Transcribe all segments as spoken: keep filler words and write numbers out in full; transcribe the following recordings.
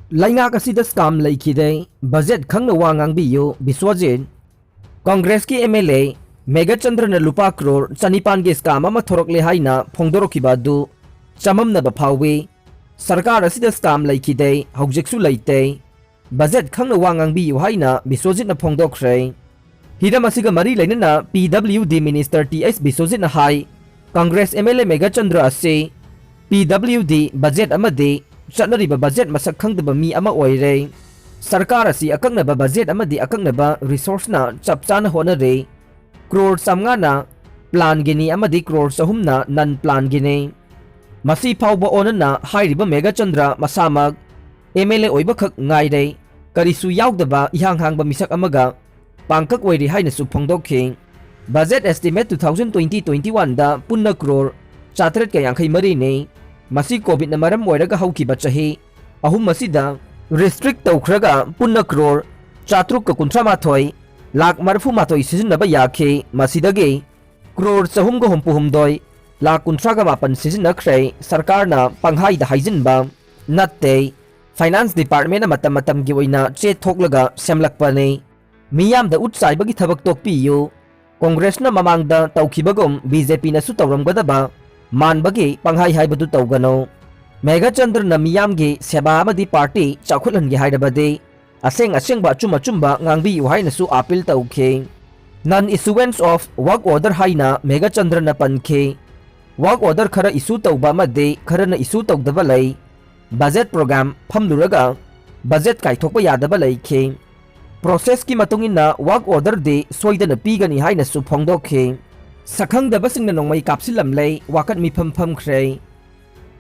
ꯂꯩꯉꯥꯛ ꯑꯁꯤꯗ scam ꯂꯩꯈꯤꯗꯦ, ꯕꯖꯦꯠ ꯈꯪꯅ ꯋꯥ ꯉꯥꯡꯕꯤꯌꯨ, ꯕꯤꯁ꯭ꯋꯖꯤꯠ꯫ ꯀꯣꯡꯒ꯭ꯔꯦꯁꯀꯤ MLA ꯃꯦꯘꯆꯟꯗ꯭ꯔꯅ ꯂꯨꯄꯥ ꯀ꯭ꯔꯣꯔ ꯆꯅꯤꯄꯥꯟꯒꯤ scam ꯑꯃ ꯊꯣꯔꯛꯂꯦ ꯍꯥꯏꯅ ꯐꯣꯡꯗꯣꯔꯛꯈꯤꯕ ꯑꯗꯨ ꯆꯃꯝꯅꯕ ꯐꯥꯎꯏ꯫ ꯁꯔꯀꯥꯔ ꯑꯁꯤꯗ scam ꯂꯩꯈꯤꯗꯦ, ꯍꯧꯖꯤꯛꯁꯨ ꯂꯩꯇꯦ꯫ ꯕꯖꯦꯠ ꯈꯪꯅ ꯋꯥ ꯉꯥꯡꯕꯤꯌꯨ ꯍꯥꯏꯅ ꯕꯤꯁ꯭ꯋꯖꯤꯠꯅ ꯐꯣꯡꯗꯣꯛꯈ꯭ꯔꯦ꯫ ꯍꯤꯔꯝ ꯑꯁꯤꯒ ꯃꯔꯤ ꯂꯩꯅꯅ PWD Minister ꯇꯤ ꯑꯩꯆ ꯕꯤꯁ꯭ꯋꯖꯤꯠꯅ ꯍꯥꯏ, ꯀꯪꯒ꯭ꯔꯦꯁ MLA ꯃꯦꯘꯆꯟꯗ꯭ꯔ ꯑꯁꯤ PWD ꯕꯖꯦꯠ ꯑꯃꯗꯤ ꯆꯠꯅꯔꯤꯕ ꯕꯖꯦꯠ ꯃꯁꯛ ꯈꯪꯗꯕ ꯃꯤ ꯑꯃ ꯑꯣꯏꯔꯦ꯫ ꯁꯔꯀꯥꯔ ꯑꯁꯤ ꯑꯀꯛꯅꯕ ꯕꯖꯦꯠ ꯑꯃꯗꯤ ꯑꯀꯛꯅꯕ resourceꯅ ꯆꯞ ꯆꯥꯅ ꯍꯣꯠꯅꯔꯦ꯫ ꯀ꯭ꯔꯣꯔ ꯆꯥꯃꯉꯥꯅ planꯒꯤꯅꯤ ꯑꯃꯗꯤ ꯀ꯭ꯔꯣꯔ ꯆꯍꯨꯝꯅ non planꯒꯤꯅꯤ꯫ ꯃꯁꯤ ꯐꯥꯎꯕ ꯑꯣꯟꯅꯅ ꯍꯥꯏꯔꯤꯕ ꯃꯦꯘꯆꯟꯗ꯭ꯔ ꯃꯁꯥꯃꯛ MLA ꯑꯣꯏꯕꯈꯛ ꯉꯥꯏꯔꯦ, ꯀꯔꯤꯁꯨ ꯌꯥꯎꯗꯕ ꯏꯍꯥꯡ ꯍꯥꯡꯕ ꯃꯤꯁꯛ ꯑꯃꯒ ꯄꯥꯡꯀꯛ ꯑꯣꯏꯔꯤ ꯍꯥꯏꯅꯁꯨ ꯐꯣꯡꯗꯣꯛꯈꯤ꯫ Budget estimate two thousand twenty twenty-oneꯗ ꯄꯨꯟꯅ ꯀ꯭ꯔꯣꯔ ꯆꯥꯇ꯭ꯔꯦꯠꯀ ꯌꯥꯡꯈꯩ ꯃꯔꯤꯅꯤ꯫ ꯃꯁꯤ COVIDꯅ ꯃꯔꯝ ꯑꯣꯏꯔꯒ ꯍꯧꯈꯤꯕ ꯆꯍꯤ ꯑꯍꯨꯝ ꯑꯁꯤꯗ restrict ꯇꯧꯈ꯭ꯔꯒ ꯄꯨꯟꯅ ꯀ꯭ꯔꯣꯔ ꯆꯥꯇ꯭ꯔꯨꯛꯀ ꯀꯨꯟꯊ꯭ꯔꯥ ꯃꯥꯊꯣꯏ ꯂꯥꯈ ꯃꯔꯤꯐꯨ ꯃꯥꯊꯣꯏ ꯁꯤꯖꯤꯟꯅꯕ ꯌꯥꯈꯤ꯫ ꯃꯁꯤꯗꯒꯤ ꯀ꯭ꯔꯣꯔ ꯆꯍꯨꯝꯒ ꯍꯨꯝꯐꯨ ꯍꯨꯝꯗꯣꯏ ꯂꯥꯈ ꯀꯨꯟꯊ꯭ꯔꯥꯒ ꯃꯥꯄꯟ ꯁꯤꯖꯤꯟꯅꯈ꯭ꯔꯦ꯫ ꯁꯔꯀꯥꯔꯅ ꯄꯪꯍꯥꯏꯗ ꯍꯥꯏꯖꯤꯟꯕ ꯅꯠꯇꯦ꯫ Finance Departmentꯅ ꯃꯇꯝ ꯃꯇꯝꯒꯤ ꯑꯣꯏꯅ ꯆꯦ ꯊꯣꯛꯂꯒ ꯁꯦꯝꯂꯛꯄꯅꯤ꯫ ꯃꯤꯌꯥꯝꯗ ꯎꯠ ꯆꯥꯏꯕꯒꯤ ꯊꯕꯛ ꯇꯣꯛꯄꯤꯌꯨ꯫ ꯀꯣꯡꯒ꯭ꯔꯦꯁꯅ ꯃꯃꯥꯡꯗ ꯇꯧꯈꯤꯕꯒꯨꯝ BJPꯅꯁꯨ ꯇꯧꯔꯝꯒꯗꯕ ꯃꯥꯟꯕꯒꯤ ꯄꯪꯍꯥꯏ ꯍꯥꯏꯕꯗꯨ ꯇꯧꯒꯅꯨ꯫ ꯃꯦꯘꯆꯟꯗ꯭ꯔꯅ ꯃꯤꯌꯥꯝꯒꯤ ꯁꯦꯕꯥ ꯑꯃꯗꯤ party ꯆꯥꯎꯈꯠꯍꯟꯒꯦ ꯍꯥꯏꯔꯕꯗꯤ ꯑꯁꯦꯡ ꯑꯁꯦꯡꯕ ꯑꯆꯨꯝ ꯑꯆꯨꯝꯕ ꯉꯥꯡꯕꯤꯌꯨ ꯍꯥꯏꯅꯁꯨ appeal ꯇꯧꯈꯤ꯫ Non issuance of work order ꯍꯥꯏꯅ ꯃꯦꯘꯆꯟꯗ꯭ꯔꯅ ꯄꯟꯈꯤ꯫ Work order ꯈꯔ issue ꯇꯧꯕ ꯑꯃꯗꯤ ꯈꯔꯅ issue ꯇꯧꯗꯕ ꯂꯩ꯫ Budget program ꯐꯝꯂꯨꯔꯒ budget ꯀꯥꯏꯊꯣꯛꯄ ꯌꯥꯗꯕ ꯂꯩꯈꯤ꯫ Processꯀꯤ ꯃꯇꯨꯡ ꯏꯟꯅ work orderꯗꯤ ꯁꯣꯏꯗꯅ ꯄꯤꯒꯅꯤ ꯍꯥꯏꯅꯁꯨ ꯐꯣꯡꯗꯣꯛꯈꯤ꯫ ꯁꯛꯈꯪꯗꯕꯁꯤꯡꯅ ꯅꯣꯡꯃꯩ ꯀꯥꯞꯁꯤꯜꯂꯝꯂꯦ, ꯋꯥꯀꯠ ꯃꯤꯐꯝ ꯐꯝꯈ꯭ꯔꯦ꯫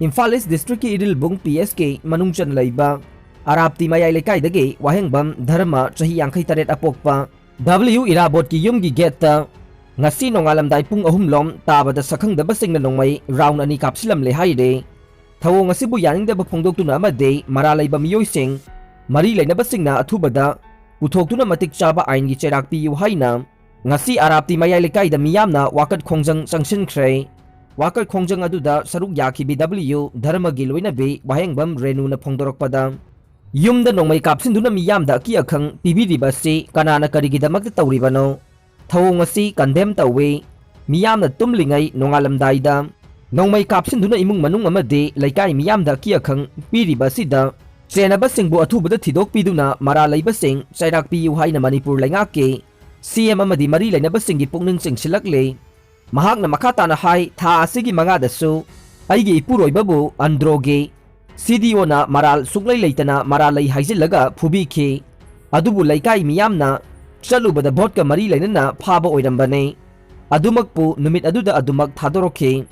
ꯏꯝꯐꯥꯜ East Districtꯀꯤ ꯏꯔꯤꯜꯕꯨꯡ PSꯀꯤ ꯃꯅꯨꯡ ꯆꯟꯅ ꯂꯩꯕ ꯑꯔꯥꯞꯇꯤ ꯃꯌꯥꯏ ꯂꯩꯀꯥꯏꯗꯒꯤ ꯋꯥꯍꯦꯡꯕꯝ ꯙꯔꯃ, ꯆꯍꯤ ꯌꯥꯡꯈꯩ ꯇꯔꯦꯠ ꯑꯄꯣꯛꯄ, W ꯏꯔꯥꯕꯣꯠꯀꯤ ꯌꯨꯝꯒꯤ gateꯇ ꯉꯁꯤ ꯅꯣꯡꯉꯥꯜꯂꯝꯗꯥꯏ ꯄꯨꯡ ꯑꯍꯨꯝ ꯂꯣꯝ ꯇꯥꯕꯗ ꯁꯛꯈꯪꯗꯕꯁꯤꯡꯅ ꯅꯣꯡꯃꯩ round ꯑꯅꯤ ꯀꯥꯞꯁꯤꯜꯂꯝꯂꯦ ꯍꯥꯏꯔꯦ꯫ ꯊꯧꯑꯣꯡ ꯑꯁꯤꯕꯨ ꯌꯥꯅꯤꯡꯗꯕ ꯐꯣꯡꯗꯣꯛꯇꯨꯅ ꯑꯃꯗꯤ ꯃꯔꯥꯜ ꯂꯩꯕ ꯃꯤꯑꯣꯏꯁꯤꯡ ꯃꯔꯤ ꯂꯩꯅꯕꯁꯤꯡꯅ ꯑꯊꯨꯕꯗ ꯄꯨꯊꯣꯛꯇꯨꯅ ꯃꯇꯤꯛ ꯆꯥꯕ ꯑꯥꯏꯟꯒꯤ ꯆꯩꯔꯥꯛ ꯄꯤꯌꯨ ꯍꯥꯏꯅ ꯉꯁꯤ ꯑꯔꯥꯞꯇꯤ ꯃꯌꯥꯏ ꯂꯩꯀꯥꯏꯗ ꯃꯤꯌꯥꯝꯅ ꯋꯥꯀꯠ ꯈꯣꯡꯖꯪ ꯆꯪꯁꯤꯟꯈ꯭ꯔꯦ꯫ ꯋꯥꯀꯠ ꯈꯣꯡꯖꯪ ꯑꯗꯨꯗ ꯁꯔꯨꯛ ꯌꯥꯈꯤꯕꯤ W ꯙꯔꯃꯒꯤ ꯂꯣꯏꯅꯕꯤ ꯋꯥꯍꯦꯡꯕꯝ ꯔꯦꯅꯨꯅ ꯐꯣꯡꯗꯣꯔꯛꯄꯗ, ꯌꯨꯝꯗ ꯅꯣꯡꯃꯩ ꯀꯥꯞꯁꯤꯟꯗꯨꯅ ꯃꯤꯌꯥꯝꯗ ꯑꯀꯤ ꯑꯈꯪ ꯄꯤꯕꯤꯔꯤꯕ ꯑꯁꯤ ꯀꯅꯥꯅ ꯀꯔꯤꯒꯤꯗꯃꯛꯇ ꯇꯧꯔꯤꯕꯅꯣ? ꯊꯧꯑꯣꯡ ꯑꯁꯤ condemn ꯇꯧꯏ꯫ ꯃꯤꯌꯥꯝꯅ ꯇꯨꯝꯂꯤꯉꯩ ꯅꯣꯡꯉꯥꯜꯂꯝꯗꯥꯏꯗ ꯅꯣꯡꯃꯩ ꯀꯥꯞꯁꯤꯟꯗꯨꯅ ꯏꯃꯨꯡ ꯃꯅꯨꯡ ꯑꯃꯗꯤ ꯂꯩꯀꯥꯏ ꯃꯤꯌꯥꯝꯗ ꯑꯀꯤ ꯑꯈꯪ ꯄꯤꯔꯤꯕ ꯑꯁꯤꯗ ꯆꯦꯟꯅꯕꯁꯤꯡꯕꯨ ꯑꯊꯨꯕꯗ ꯊꯤꯗꯣꯛꯄꯤꯗꯨꯅ ꯃꯔꯥꯜ ꯂꯩꯕꯁꯤꯡ ꯆꯩꯔꯥꯛ ꯄꯤꯌꯨ ꯍꯥꯏꯅ ꯃꯅꯤꯄꯨꯔ ꯂꯩꯉꯥꯛꯀꯤ ꯁꯤ ꯑꯦꯝ ꯑꯃꯗꯤ ꯃꯔꯤ ꯂꯩꯅꯕꯁꯤꯡꯒꯤ ꯄꯨꯛꯅꯤꯡ ꯆꯤꯡꯁꯤꯜꯂꯛꯂꯤ꯫ ꯃꯍꯥꯛꯅ ꯃꯈꯥ ꯇꯥꯅ ꯍꯥꯏ, ꯊꯥ ꯑꯁꯤꯒꯤ ꯃꯉꯥꯗꯁꯨ ꯑꯩꯒꯤ ꯏꯄꯨꯔꯣꯏꯕꯕꯨ ꯑꯟꯗ꯭ꯔꯣꯒꯤ ꯁꯤ ꯗꯤ ꯑꯣꯅ ꯃꯔꯥꯜ ꯁꯨꯡꯂꯩ ꯂꯩꯇꯅ ꯃꯔꯥꯜ ꯂꯩ ꯍꯥꯏꯖꯤꯜꯂꯒ ꯐꯨꯕꯤꯈꯤ꯫ ꯑꯗꯨꯕꯨ ꯂꯩꯀꯥꯏ ꯃꯤꯌꯥꯝꯅ ꯆꯠꯂꯨꯕꯗ ꯚꯣꯠꯀ ꯃꯔꯤ ꯂꯩꯅꯅ ꯐꯥꯕ ꯑꯣꯏꯔꯝꯕꯅꯤ꯫ ꯑꯗꯨꯃꯛꯄꯨ ꯅꯨꯃꯤꯠ ꯑꯗꯨꯗ ꯑꯗꯨꯃꯛ ꯊꯥꯗꯣꯔꯛꯈꯤ꯫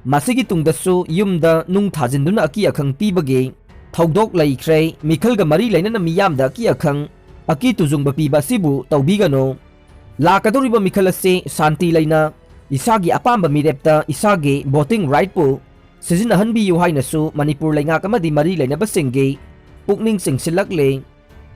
ꯃꯁꯤꯒꯤ ꯇꯨꯡꯗꯁꯨ ꯌꯨꯝꯗ ꯅꯨꯡ ꯊꯥꯖꯤꯟꯗꯨꯅ ꯑꯀꯤ ꯑꯈꯪ ꯄꯤꯕꯒꯤ ꯊꯧꯗꯣꯛ ꯂꯩꯈ꯭ꯔꯦ꯫ ꯃꯤꯈꯜꯒ ꯃꯔꯤ ꯂꯩꯅꯅ ꯃꯤꯌꯥꯝꯗ ꯑꯀꯤ ꯑꯈꯪ, ꯑꯀꯤ ꯇꯨꯖꯨꯡꯕ ꯄꯤꯕ ꯑꯁꯤꯕꯨ ꯇꯧꯕꯤꯒꯅꯨ꯫ ꯂꯥꯛꯀꯗꯧꯔꯤꯕ ꯃꯤꯈꯜ ꯑꯁꯤ ꯁꯥꯟꯇꯤ ꯂꯩꯅ ꯏꯁꯥꯒꯤ ꯑꯄꯥꯝꯕ ꯃꯤꯔꯦꯞꯇ ꯏꯁꯥꯒꯤ voting rightꯄꯨ ꯁꯤꯖꯤꯟꯅꯍꯟꯕꯤꯌꯨ ꯍꯥꯏꯅꯁꯨ ꯃꯅꯤꯄꯨꯔ ꯂꯩꯉꯥꯛ ꯑꯃꯗꯤ ꯃꯔꯤ ꯂꯩꯅꯕꯁꯤꯡꯒꯤ ꯄꯨꯛꯅꯤꯡ ꯆꯤꯡꯁꯤꯜꯂꯛꯂꯤ꯫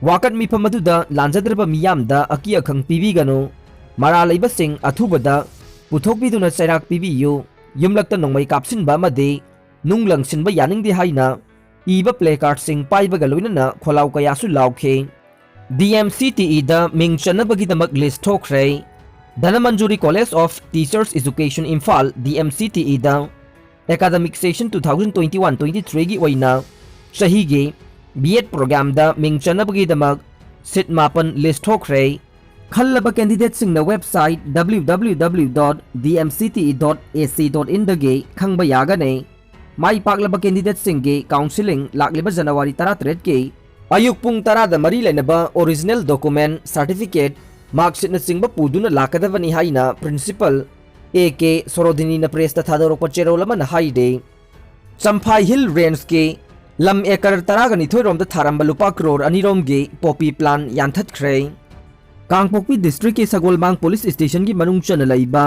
ꯋꯥꯀꯠ ꯃꯤꯐꯝ ꯑꯗꯨꯗ ꯂꯥꯟꯖꯗ꯭ꯔꯕ ꯃꯤꯌꯥꯝꯗ ꯑꯀꯤ ꯑꯈꯪ ꯄꯤꯕꯤꯒꯅꯨ꯫ ꯃꯔꯥꯜ ꯂꯩꯕꯁꯤꯡ ꯑꯊꯨꯕꯗ ꯄꯨꯊꯣꯛꯄꯤꯗꯨꯅ ꯆꯩꯔꯥꯛ ꯄꯤꯕꯤꯌꯨ꯫ ꯌꯨꯝꯂꯛꯇ ꯅꯣꯡꯃꯩ ꯀꯥꯞꯁꯤꯟꯕ ꯑꯃꯗꯤ ꯅꯨꯡ ꯂꯪꯁꯤꯟꯕ ꯌꯥꯅꯤꯡꯗꯦ ꯍꯥꯏꯅ ꯏꯕ placardꯁꯤꯡ ꯄꯥꯏꯕꯒ ꯂꯣꯏꯅꯅ ꯈꯣꯜꯂꯥꯎ ꯀꯌꯥꯁꯨ ꯂꯥꯎꯈꯤ꯫ ꯗꯤ ꯑꯦꯝ ꯁꯤ ꯇꯤ ꯏꯗ ꯃꯤꯡ ꯆꯟꯅꯕꯒꯤꯗꯃꯛ list ꯊꯣꯛꯈ꯭ꯔꯦ꯫ Dhanamanjuri College of Teachers Education Imphal, D M C T ꯏꯗ academic session two thousand twenty-one twenty-threeꯒꯤ ꯑꯣꯏꯅ ꯆꯍꯤꯒꯤ B Ed programꯗ ꯃꯤꯡ ꯆꯟꯅꯕꯒꯤꯗꯃꯛ seat ꯃꯥꯄꯟ list ꯊꯣꯛꯈ꯭ꯔꯦ꯫ ꯈꯜꯂꯕ candidateꯁꯤꯡꯅ website W W W dot D M C T E dot A C dot inꯗꯒꯤ ꯈꯪꯕ ꯌꯥꯒꯅꯤ꯫ ꯃꯥꯏ ꯄꯥꯛꯂꯕ candidateꯁꯤꯡꯒꯤ counselling ꯂꯥꯛꯂꯤꯕ ꯖꯅꯋꯥꯔꯤ ꯇꯔꯥꯇꯔꯦꯠꯀꯤ ꯑꯌꯨꯛ ꯄꯨꯡ ꯇꯔꯥꯗ ꯃꯔꯤ ꯂꯩꯅꯕ original document, certificate, markshitꯅꯆꯤꯡꯕ ꯄꯨꯗꯨꯅ ꯂꯥꯛꯀꯗꯕꯅꯤ ꯍꯥꯏꯅ Principal ꯑꯦ ꯀꯦ ꯁꯣꯔꯣꯗꯤꯅꯤꯅ pressꯇ ꯊꯥꯗꯣꯔꯛꯄ ꯆꯦꯔꯣꯜ ꯑꯃꯅ ꯍꯥꯏꯔꯤ꯫ ꯆꯝꯐꯥꯏ Hill Rangeꯀꯤ ꯂꯝ acre ꯇꯔꯥꯒ ꯅꯤꯊꯣꯏ ꯔꯣꯝꯗ ꯊꯥꯔꯝꯕ ꯂꯨꯄꯥ ꯀ꯭ꯔꯣꯔ ꯑꯅꯤ ꯔꯣꯝꯒꯤ poppy plant ꯌꯥꯟꯊꯠꯈ꯭ꯔꯦ꯫ ꯀꯥꯡꯄꯣꯛꯄꯤ districtꯀꯤ ꯁꯒꯣꯜꯃꯥꯡ police stationꯒꯤ ꯃꯅꯨꯡ ꯆꯟꯅ ꯂꯩꯕ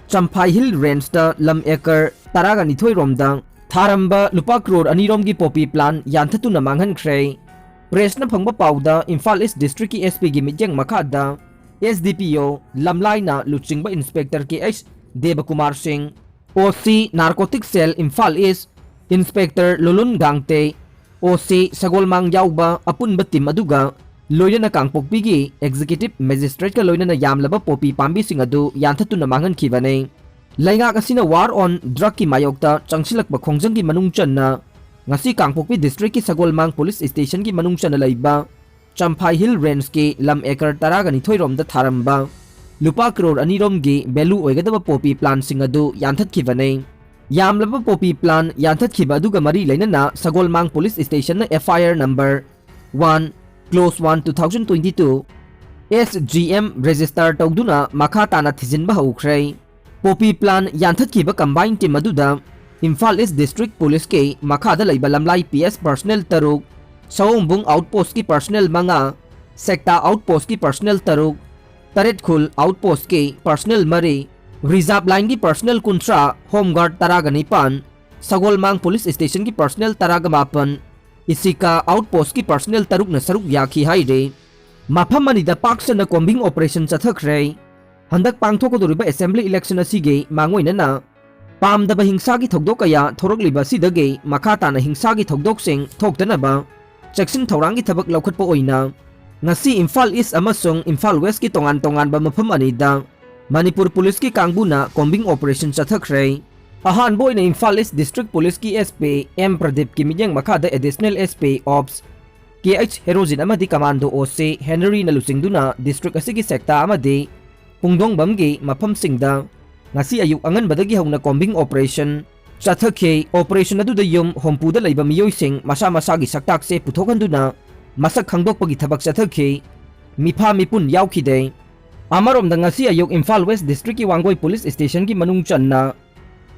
ꯆꯝꯐꯥꯏ Hill Rangeꯇ ꯂꯝ acre ꯇꯔꯥꯒ ꯅꯤꯊꯣꯏ ꯔꯣꯝꯗ ꯊꯥꯔꯝꯕ ꯂꯨꯄꯥ ꯀ꯭ꯔꯣꯔ ꯑꯅꯤ ꯔꯣꯝꯒꯤ poppy plant ꯌꯥꯟꯊꯠꯇꯨꯅ ꯃꯥꯡꯍꯟꯈ꯭ꯔꯦ꯫ Pressꯅ ꯐꯪꯕ ꯄꯥꯎꯗ ꯏꯝꯐꯥꯜ East districtꯀꯤ S Pꯒꯤ ꯃꯤꯠꯌꯦꯡ ꯃꯈꯥꯗ S D P O ꯂꯝꯂꯥꯏꯅ ꯂꯨꯆꯤꯡꯕ Inspector ꯀꯦ ꯑꯩꯆ ꯗꯦꯕꯀꯨꯃꯥꯔ ꯁꯤꯡ, O C Narcotic Cell Imphal East Inspector ꯂꯨꯂꯨꯟ ꯒꯥꯡꯇꯦ, ꯑꯣ ꯁꯤ ꯁꯒꯣꯜꯃꯥꯡ ꯌꯥꯎꯕ ꯑꯄꯨꯟꯕ ꯇꯤꯝ ꯑꯗꯨꯒ ꯂꯣꯏꯅꯅ ꯀꯥꯡꯄꯣꯛꯄꯤꯒꯤ ꯑꯦꯛꯖꯤꯀ꯭ꯌꯨꯇꯤꯚ ꯃꯦꯖꯤꯁꯇ꯭ꯔꯦꯠꯀ ꯂꯣꯏꯅꯅ ꯌꯥꯝꯂꯕ ꯄꯣꯄꯤ ꯄꯥꯝꯕꯤꯁꯤꯡ ꯑꯗꯨ ꯌꯥꯟꯊꯠꯇꯨꯅ ꯃꯥꯡꯍꯟꯈꯤꯕꯅꯤ꯫ ꯂꯩꯉꯥꯛ ꯑꯁꯤꯅ ꯋꯥꯔ ꯑꯣꯟ ꯗ꯭ꯔꯒꯀꯤ ꯃꯥꯌꯣꯛꯇ ꯆꯪꯁꯤꯜꯂꯛꯄ ꯈꯣꯡꯖꯪꯒꯤ ꯃꯅꯨꯡ ꯆꯟꯅ ꯉꯁꯤ ꯀꯥꯡꯄꯣꯛꯄꯤ ꯗꯤꯁꯇ꯭ꯔꯤꯛꯀꯤ ꯁꯒꯣꯜꯃꯥꯡ ꯄꯨꯂꯤꯁ ꯁ꯭ꯇꯦꯁꯟꯒꯤ ꯃꯅꯨꯡ ꯆꯟꯅ ꯂꯩꯕ ꯆꯝꯐꯥꯏ ꯍꯤꯜ ꯔꯦꯟꯖꯀꯤ ꯂꯝ ꯑꯦꯀꯔ ꯇꯔꯥꯒ ꯅꯤꯊꯣꯏ ꯔꯣꯝꯗ ꯊꯥꯔꯝꯕ ꯂꯨꯄꯥ ꯀ꯭ꯔꯣꯔ ꯑꯅꯤ ꯔꯣꯝꯒꯤ ꯚꯦꯂꯨ ꯑꯣꯏꯒꯗꯕ ꯄꯣꯄꯤ ꯄ꯭ꯂꯥꯟꯁꯤꯡ ꯑꯗꯨ ꯌꯥꯟꯊꯠꯈꯤꯕꯅꯤ꯫ ꯌꯥꯝꯂꯕ ꯄꯣꯄꯤ ꯄ꯭ꯂꯥꯟ ꯌꯥꯟꯊꯠꯈꯤꯕ ꯑꯗꯨꯒ ꯃꯔꯤ ꯂꯩꯅꯅ ꯁꯒꯣꯜꯃꯥꯡ ꯄꯨꯂꯤꯁ ꯁ꯭ꯇꯦꯁꯟꯅ F I R number one, clause one, two thousand twenty two, S G M register ꯇꯧꯗꯨꯅ ꯃꯈꯥ ꯇꯥꯅ ꯊꯤꯖꯤꯟꯕ ꯍꯧꯈ꯭ꯔꯦ꯫ ꯄꯣꯄꯤ ꯄ꯭ꯂꯥꯟ ꯌꯥꯟꯊꯠꯈꯤꯕ ꯀꯝꯕꯥꯏꯟ ꯇꯤꯝ ꯑꯗꯨꯗ ꯏꯝꯐꯥꯜ ꯏꯁ ꯗꯤꯁꯇ꯭ꯔꯤꯛ ꯄꯨꯂꯤꯁꯀꯤ ꯃꯈꯥꯗ ꯂꯩꯕ ꯂꯝꯂꯥꯏ ꯄꯤ ꯑꯦꯁ ꯄꯔꯁꯅꯦꯜ ꯇꯔꯨꯛ, ꯁꯑꯣꯝꯕꯨꯡ ꯑꯥꯎꯠꯄꯣꯁꯀꯤ ꯄꯔꯁꯅꯦꯜ ꯃꯉꯥ, ꯁꯦꯛꯇꯥ ꯑꯥꯎꯠꯄꯣꯁꯀꯤ ꯄꯔꯁꯅꯦꯜ ꯇꯔꯨꯛ, ꯇꯔꯦꯠꯈꯨꯜ ꯑꯥꯎꯠꯄꯣꯁꯀꯤ ꯄꯔꯁꯅꯦꯜ ꯃꯔꯤ, ꯔꯤꯖꯥꯔꯚ ꯂꯥꯏꯟꯒꯤ ꯄꯔꯁꯅꯦꯜ ꯀꯨꯟꯊ꯭ꯔꯥ, ꯍꯣꯝ ꯒꯥꯔꯗ ꯇꯔꯥꯒ ꯅꯤꯄꯥꯟ, ꯁꯒꯣꯜꯃꯥꯡ ꯄꯨꯂꯤꯁ ꯁ꯭ꯇꯦꯁꯟꯒꯤ ꯄꯔꯁꯅꯦꯜ ꯇꯔꯥꯒ ꯃꯥꯄꯟ, ꯏꯁꯤꯀꯥ ꯑꯥꯎꯠꯄꯣꯁꯀꯤ ꯄꯔꯁꯅꯦꯜ ꯇꯔꯨꯛꯅ ꯁꯔꯨꯛ ꯌꯥꯈꯤ ꯍꯥꯏꯔꯤ꯫ ꯃꯐꯝ ꯑꯅꯤꯗ ꯄꯥꯛ ꯁꯟꯅ ꯀꯣꯝꯕꯤꯡ ꯑꯣꯄꯔꯦꯁꯟ ꯆꯠꯊꯈ꯭ꯔꯦ꯫ ꯍꯟꯗꯛ ꯄꯥꯡꯊꯣꯛꯀꯗꯧꯔꯤꯕ ꯑꯦꯁꯦꯝꯕ꯭ꯂꯤ ꯏꯂꯦꯛꯁꯟ ꯑꯁꯤꯒꯤ ꯃꯥꯡꯑꯣꯏꯅꯅ ꯄꯥꯝꯗꯕ ꯍꯤꯡꯁꯥꯒꯤ ꯊꯧꯗꯣꯛ ꯀꯌꯥ ꯊꯣꯔꯛꯂꯤꯕ ꯑꯁꯤꯗꯒꯤ ꯃꯈꯥ ꯇꯥꯅ ꯍꯤꯡꯁꯥꯒꯤ ꯊꯧꯗꯣꯛꯁꯤꯡ ꯊꯣꯛꯇꯅꯕ ꯆꯦꯛꯁꯤꯟ ꯊꯧꯔꯥꯡꯒꯤ ꯊꯕꯛ ꯂꯧꯈꯠꯄ ꯑꯣꯏꯅ ꯉꯁꯤ ꯏꯝꯐꯥꯜ ꯏꯁ ꯑꯃꯁꯨꯡ ꯏꯝꯐꯥꯜ ꯋꯦꯁꯀꯤ ꯇꯣꯉꯥꯟ ꯇꯣꯉꯥꯟꯕ ꯃꯐꯝ ꯑꯅꯤꯗ ꯃꯅꯤꯄꯨꯔ ꯄꯨꯂꯤꯁꯀꯤ ꯀꯥꯡꯕꯨꯅ ꯀꯣꯝꯕꯤꯡ ꯑꯣꯄꯔꯦꯁꯟ ꯆꯠꯊꯈ꯭ꯔꯦ꯫ ꯑꯍꯥꯟꯕ ꯑꯣꯏꯅ ꯏꯝꯐꯥꯜ ꯏꯁ ꯗꯤꯁꯇ꯭ꯔꯤꯛ ꯄꯨꯂꯤꯁꯀꯤ ꯑꯦꯁ ꯄꯤ ꯑꯦꯝ ꯄ꯭ꯔꯗꯤꯞꯀꯤ ꯃꯤꯠꯌꯦꯡ ꯃꯈꯥꯗ ꯑꯦꯗꯤꯁꯅꯦꯜ ꯑꯦꯁ ꯄꯤ ꯑꯣꯞꯁ ꯀꯦ ꯑꯩꯆ ꯍꯦꯔꯣꯖꯤꯠ ꯑꯃꯗꯤ ꯀꯃꯥꯟꯗꯣ ꯑꯣ ꯁꯤ ꯍꯦꯅꯔꯤꯅ ꯂꯨꯆꯤꯡꯗꯨꯅ ꯗꯤꯁꯇ꯭ꯔꯤꯛ ꯑꯁꯤꯒꯤ ꯁꯦꯛꯇꯥ ꯑꯃꯗꯤ ꯄꯨꯡꯗꯣꯡꯕꯝꯒꯤ ꯃꯐꯝꯁꯤꯡꯗ ꯉꯁꯤ ꯑꯌꯨꯛ ꯑꯉꯟꯕꯗꯒꯤ ꯍꯧꯅ ꯀꯣꯝꯕꯤꯡ ꯑꯣꯄꯔꯦꯁꯟ ꯆꯠꯊꯈꯤ꯫ ꯑꯣꯄꯔꯦꯁꯟ ꯑꯗꯨꯗ ꯌꯨꯝ ꯍꯨꯝꯐꯨꯗ ꯂꯩꯕ ꯃꯤꯑꯣꯏꯁꯤꯡ ꯃꯁꯥ ꯃꯁꯥꯒꯤ ꯁꯛꯇꯥꯛꯁꯦ ꯄꯨꯊꯣꯛꯍꯟꯗꯨꯅ ꯃꯁꯛ ꯈꯪꯗꯣꯛꯄꯒꯤ ꯊꯕꯛ ꯆꯠꯊꯈꯤ꯫ ꯃꯤꯐꯥ ꯃꯤꯄꯨꯟ ꯌꯥꯎꯈꯤꯗꯦ꯫ ꯑꯃꯔꯣꯝꯗ ꯉꯁꯤ ꯑꯌꯨꯛ ꯏꯝꯐꯥꯜ ꯋꯦꯁ ꯗꯤꯁꯇ꯭ꯔꯤꯛꯀꯤ ꯋꯥꯡꯒꯣꯏ ꯄꯨꯂꯤꯁ ꯁ꯭ꯇꯦꯁꯟꯒꯤ ꯃꯅꯨꯡ ꯆꯟꯅ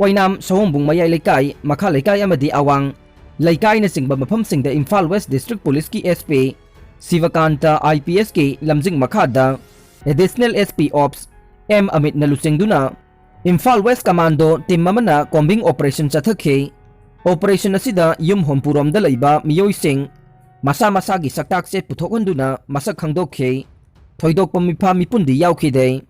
ꯑꯣꯏꯅꯥꯝ, ꯁꯑꯣꯝꯕꯨꯡ ꯃꯌꯥꯏ ꯂꯩꯀꯥꯏ, ꯃꯈꯥ ꯂꯩꯀꯥꯏ ꯑꯃꯗꯤ ꯑꯋꯥꯡ ꯂꯩꯀꯥꯏꯅꯆꯤꯡꯕ ꯃꯐꯝꯁꯤꯡꯗ ꯏꯝꯐꯥꯜ ꯋꯦꯁ ꯗꯤꯁꯇ꯭ꯔꯤꯛ ꯄꯨꯂꯤꯁꯀꯤ ꯑꯦꯁ ꯄꯤ ꯁꯤꯕꯀꯥꯟꯇ ꯑꯥꯏ ꯄꯤ ꯑꯦꯁꯀꯤ ꯂꯝꯖꯤꯡ ꯃꯈꯥꯗ ꯑꯦꯗꯤꯁꯅꯦꯜ ꯑꯦꯁ ꯄꯤ ꯑꯣꯞꯁ ꯑꯦꯝ ꯑꯃꯤꯠꯅ ꯂꯨꯆꯤꯡꯗꯨꯅ ꯏꯝꯐꯥꯜ ꯋꯦꯁ ꯀꯃꯥꯟꯗꯣ ꯇꯤꯝ ꯑꯃꯅ ꯀꯣꯝꯕꯤꯡ ꯑꯣꯄꯔꯦꯁꯟ ꯆꯠꯊꯈꯤ꯫ ꯑꯣꯄꯔꯦꯁꯟ ꯑꯁꯤꯗ ꯌꯨꯝ ꯍꯨꯝꯐꯨꯔꯣꯝꯗ ꯂꯩꯕ ꯃꯤꯑꯣꯏꯁꯤꯡ ꯃꯁꯥ ꯃꯁꯥꯒꯤ ꯁꯛꯇꯥꯛꯁꯦ ꯄꯨꯊꯣꯛꯍꯟꯗꯨꯅ ꯃꯁꯛ ꯈꯪꯗꯣꯛꯈꯤ꯫ ꯊꯣꯏꯗꯣꯛꯄ ꯃꯤꯐꯥ ꯃꯤꯄꯨꯟꯗꯤ ꯌꯥꯎꯈꯤꯗꯦ꯫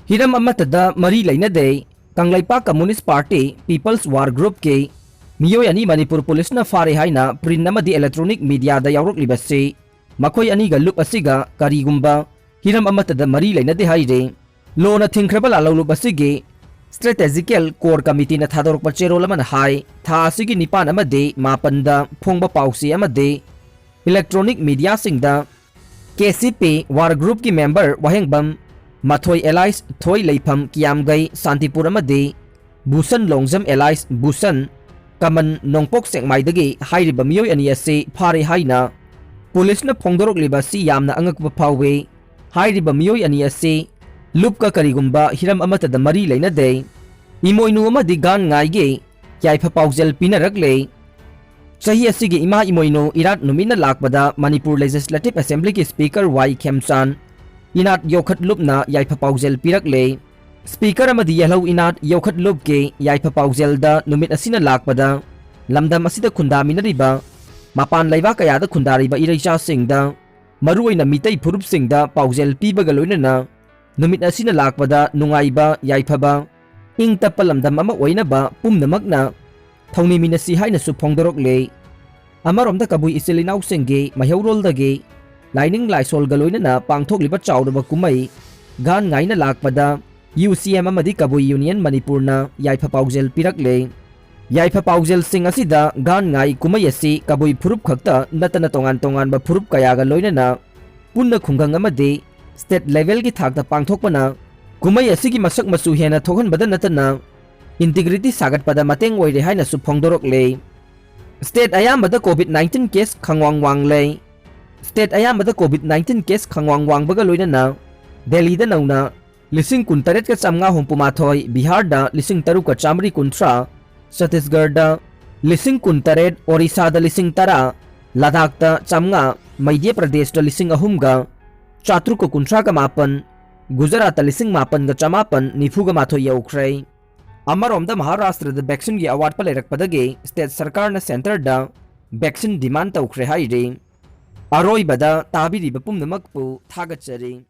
ꯍꯤꯔꯝ ꯑꯃꯠꯇꯗ ꯃꯔꯤ ꯂꯩꯅꯗꯦ꯫ Kangleipak communist party, peoples war ꯒ꯭ꯔꯨꯞꯀꯤ ꯃꯤꯑꯣꯏ ꯑꯅꯤ ꯃꯅꯤꯄꯨꯔ ꯄꯨꯂꯤꯁꯅ ꯐꯥꯔꯦ ꯍꯥꯏꯅ ꯄ꯭ꯔꯤꯟ ꯑꯃꯗꯤ ꯏꯂꯦꯛꯇ꯭ꯔꯣꯅꯤꯛ ꯃꯤꯗꯤꯌꯥꯗ ꯌꯥꯎꯔꯛꯂꯤꯕꯁꯤ ꯃꯈꯣꯏ ꯑꯅꯤꯒ ꯂꯨꯞ ꯑꯁꯤꯒ ꯀꯔꯤꯒꯨꯝꯕ ꯍꯤꯔꯝ ꯑꯃꯠꯇꯗ ꯃꯔꯤ ꯂꯩꯅꯗꯦ ꯍꯥꯏꯔꯤ꯫ ꯂꯣꯅ ꯊꯤꯡꯈ꯭ꯔꯕ ꯂꯥꯜꯍꯧꯂꯨꯞ ꯑꯁꯤꯒꯤ ꯁ꯭ꯇ꯭ꯔꯦꯇꯦꯖꯤꯀꯦꯜ ꯀꯣꯔ ꯀꯃꯤꯇꯤꯅ ꯊꯥꯗꯣꯔꯛꯄ ꯆꯦꯔꯣꯜ ꯑꯃꯅ ꯍꯥꯏ, ꯊꯥ ꯑꯁꯤꯒꯤ ꯅꯤꯄꯥꯟ ꯑꯃꯗꯤ ꯃꯥꯄꯟꯗ ꯐꯣꯡꯕ ꯄꯥꯎꯆꯦ ꯑꯃꯗꯤ ꯏꯂꯦꯛꯇ꯭ꯔꯣꯅꯤꯛ ꯃꯤꯗꯤꯌꯥꯁꯤꯡꯗ ꯀꯦ ꯁꯤ ꯄꯤ ꯋꯥꯔ ꯒ꯭ꯔꯨꯞꯀꯤ ꯃꯦꯝꯕꯔ ꯋꯥꯍꯦꯡꯕꯝ ꯃꯊꯣꯏ ꯑꯦꯂꯥꯏꯁ ꯊꯣꯏ ꯂꯩꯐꯝ ꯀꯤꯌꯥꯝꯒꯩ ꯁꯥꯟꯇꯤꯄꯨꯔ ꯑꯃꯗꯤ ꯚꯨꯁꯟ ꯂꯣꯡꯖꯝ ꯑꯦꯂꯥꯏꯁ ꯚꯨꯁꯟ ꯀꯃꯟ ꯅꯣꯡꯄꯣꯛ ꯁꯦꯛꯃꯥꯏꯗꯒꯤ ꯍꯥꯏꯔꯤꯕ ꯃꯤꯑꯣꯏ ꯑꯅꯤ ꯑꯁꯤ ꯐꯥꯔꯦ ꯍꯥꯏꯅ ꯄꯨꯂꯤꯁꯅ ꯐꯣꯡꯗꯣꯔꯛꯂꯤꯕ ꯑꯁꯤ ꯌꯥꯝꯅ ꯑꯉꯛꯄ ꯐꯥꯎꯏ꯫ ꯍꯥꯏꯔꯤꯕ ꯃꯤꯑꯣꯏ ꯑꯅꯤ ꯑꯁꯤ ꯂꯨꯞꯀ ꯀꯔꯤꯒꯨꯝꯕ ꯍꯤꯔꯝ ꯑꯃꯠꯇꯗ ꯃꯔꯤ ꯂꯩꯅꯗꯦ꯫ ꯏꯃꯣꯏꯅꯨ ꯑꯃꯗꯤ ꯒꯥꯟ ꯉꯥꯏꯒꯤ ꯌꯥꯏꯐ ꯄꯥꯎꯖꯦꯜ ꯄꯤꯅꯔꯛꯂꯦ꯫ ꯆꯍꯤ ꯑꯁꯤꯒꯤ ꯏꯃꯥ ꯏꯃꯣꯏꯅꯨ ꯏꯔꯥꯠ ꯅꯨꯃꯤꯠꯅ ꯂꯥꯛꯄꯗ ꯃꯅꯤꯄꯨꯔ ꯂꯦꯖꯤꯁꯂꯦꯇꯤꯚ ꯑꯦꯁꯦꯝꯕ꯭ꯂꯤꯒꯤ ꯁ꯭ꯄꯤꯀꯔ ꯋꯥꯏ ꯈꯦꯝꯆꯥꯟ ꯏꯅꯥꯠ ꯌꯣꯈꯠꯂꯨꯞꯅ ꯌꯥꯏꯐ ꯄꯥꯎꯖꯦꯜ ꯄꯤꯔꯛꯂꯦ꯫ ꯁ꯭ꯄꯤꯀꯔ ꯑꯃꯗꯤ ꯌꯦꯜꯍꯧ ꯏꯅꯥꯠ ꯌꯣꯈꯠꯂꯨꯞꯀꯤ ꯌꯥꯏꯐ ꯄꯥꯎꯖꯦꯜꯗ ꯅꯨꯃꯤꯠ ꯑꯁꯤꯅ ꯂꯥꯛꯄꯗ ꯂꯝꯗꯝ ꯑꯁꯤꯗ ꯈꯨꯟꯗꯥꯃꯤꯟꯅꯔꯤꯕ ꯃꯄꯥꯟ ꯂꯩꯕꯥꯛ ꯀꯌꯥꯗ ꯈꯨꯟꯗꯥꯔꯤꯕ ꯏꯔꯩꯆꯥꯁꯤꯡꯗ, ꯃꯔꯨꯑꯣꯏꯅ ꯃꯤꯇꯩ ꯐꯨꯔꯨꯞꯁꯤꯡꯗ ꯄꯥꯎꯖꯦꯜ ꯄꯤꯕꯒ ꯂꯣꯏꯅꯅ ꯅꯨꯃꯤꯠ ꯑꯁꯤꯅ ꯂꯥꯛꯄꯗ ꯅꯨꯡꯉꯥꯏꯕ, ꯌꯥꯏꯐꯕ, ꯏꯪ ꯇꯞꯄ ꯂꯝꯗꯝ ꯑꯃ ꯑꯣꯏꯅꯕ ꯄꯨꯝꯅꯃꯛꯅ ꯊꯧꯅꯤꯃꯤꯟꯅꯁꯤ ꯍꯥꯏꯅꯁꯨ ꯐꯣꯡꯗꯣꯔꯛꯂꯦ꯫ ꯑꯃꯔꯣꯝꯗ ꯀꯕꯨꯏ ꯏꯆꯤꯜ ꯏꯅꯥꯎꯁꯤꯡꯒꯤ ꯃꯩꯍꯧꯔꯣꯜꯗꯒꯤ ꯂꯥꯏꯅꯤꯡ ꯂꯥꯏꯁꯣꯜꯒ ꯂꯣꯏꯅꯅ ꯄꯥꯡꯊꯣꯛꯂꯤꯕ ꯆꯥꯎꯔꯕ ꯀꯨꯝꯍꯩ ꯒꯥꯟ ꯉꯥꯏꯅ ꯂꯥꯛꯄꯗ ꯌꯨ ꯁꯤ ꯑꯦꯝ ꯑꯃꯗꯤ ꯀꯕꯨꯏ ꯌꯨꯅꯤꯌꯟ ꯃꯅꯤꯄꯨꯔꯅ ꯌꯥꯏꯐ ꯄꯥꯎꯖꯦꯜ ꯄꯤꯔꯛꯂꯦ꯫ ꯌꯥꯏꯐ ꯄꯥꯎꯖꯦꯜꯁꯤꯡ ꯑꯁꯤꯗ ꯒꯥꯟ ꯉꯥꯏ ꯀꯨꯝꯍꯩ ꯑꯁꯤ ꯀꯕꯨꯏ ꯐꯨꯔꯨꯞ ꯈꯛꯇ ꯅꯠꯇꯅ ꯇꯣꯉꯥꯟ ꯇꯣꯉꯥꯟꯕ ꯐꯨꯔꯨꯞ ꯀꯌꯥꯒ ꯂꯣꯏꯅꯅ ꯄꯨꯟꯅ ꯈꯨꯡꯒꯪ ꯑꯃꯗꯤ ꯁ꯭ꯇꯦꯠ ꯂꯦꯚꯦꯜꯒꯤ ꯊꯥꯛꯇ ꯄꯥꯡꯊꯣꯛꯄꯅ ꯀꯨꯝꯍꯩ ꯑꯁꯤꯒꯤ ꯃꯁꯛ ꯃꯆꯨ ꯍꯦꯟꯅ ꯊꯣꯛꯍꯟꯕꯗ ꯅꯠꯇꯅ ꯏꯟꯇꯤꯒ꯭ꯔꯤꯇꯤ ꯁꯥꯒꯠꯄꯗ ꯃꯇꯦꯡ ꯑꯣꯏꯔꯦ ꯍꯥꯏꯅꯁꯨ ꯐꯣꯡꯗꯣꯔꯛꯂꯦ꯫ ꯁ꯭ꯇꯦꯠ ꯑꯌꯥꯝꯕꯗ ꯀꯣꯚꯤꯗ ꯅꯥꯏꯟꯇꯤꯟ ꯀꯦꯁ ꯈꯪꯋꯥꯡ ꯋꯥꯡꯂꯦ꯫ ꯁ꯭ꯇꯦꯠ ꯑꯌꯥꯝꯕꯗ ꯀꯣꯚꯤꯗ ꯅꯥꯏꯟꯇꯤꯟ ꯀꯦꯁ ꯈꯪꯋꯥꯡ ꯋꯥꯡꯕꯒ ꯂꯣꯏꯅꯅ ꯗꯦꯜꯂꯤꯗ ꯅꯧꯅ ꯂꯤꯁꯤꯡ ꯀꯨꯟꯇꯔꯦꯠꯀ ꯆꯥꯝꯃꯉꯥ ꯍꯨꯝꯐꯨꯃꯥꯊꯣꯏ, ꯕꯤꯍꯥꯔꯗ ꯂꯤꯁꯤꯡ ꯇꯔꯨꯛꯀ ꯆꯥꯝꯃꯔꯤ ꯀꯨꯟꯊ꯭ꯔꯥ, ꯁꯠꯇꯤꯁꯒꯔꯗ ꯂꯤꯁꯤꯡ ꯀꯨꯟꯇꯔꯦꯠ, ꯑꯣꯔꯤꯁꯥꯗ ꯂꯤꯁꯤꯡ ꯇꯔꯥ, ꯂꯗꯥꯈꯇ ꯆꯥꯝꯃꯉꯥ, ꯃꯙ꯭ꯌ ꯄ꯭ꯔꯗꯦꯁꯇ ꯂꯤꯁꯤꯡ ꯑꯍꯨꯝꯒ ꯆꯥꯇ꯭ꯔꯨꯛꯀ ꯀꯨꯟꯊ꯭ꯔꯥꯒ ꯃꯥꯄꯟ, ꯒꯨꯖꯔꯥꯠꯇ ꯂꯤꯁꯤꯡ ꯃꯥꯄꯟꯒ ꯆꯃꯥꯄꯟ ꯅꯤꯐꯨꯒ ꯃꯥꯊꯣꯏ ꯌꯧꯈ꯭ꯔꯦ꯫ ꯑꯃꯔꯣꯝꯗ ꯃꯍꯥꯔꯥꯁꯇ꯭ꯔꯗ ꯚꯦꯛꯁꯤꯟꯒꯤ ꯑꯋꯥꯠꯄ ꯂꯩꯔꯛꯄꯗꯒꯤ ꯁ꯭ꯇꯦꯠ ꯁꯔꯀꯥꯔꯅ ꯁꯦꯟꯇꯔꯗ ꯚꯦꯛꯁꯤꯟ ꯗꯤꯃꯥꯟ ꯇꯧꯈ꯭ꯔꯦ ꯍꯥꯏꯔꯤ꯫ ꯑꯔꯣꯏꯕꯗ ꯇꯥꯕꯤꯔꯤꯕ ꯄꯨꯝꯅꯃꯛꯄꯨ ꯊꯥꯒꯠꯆꯔꯤ꯫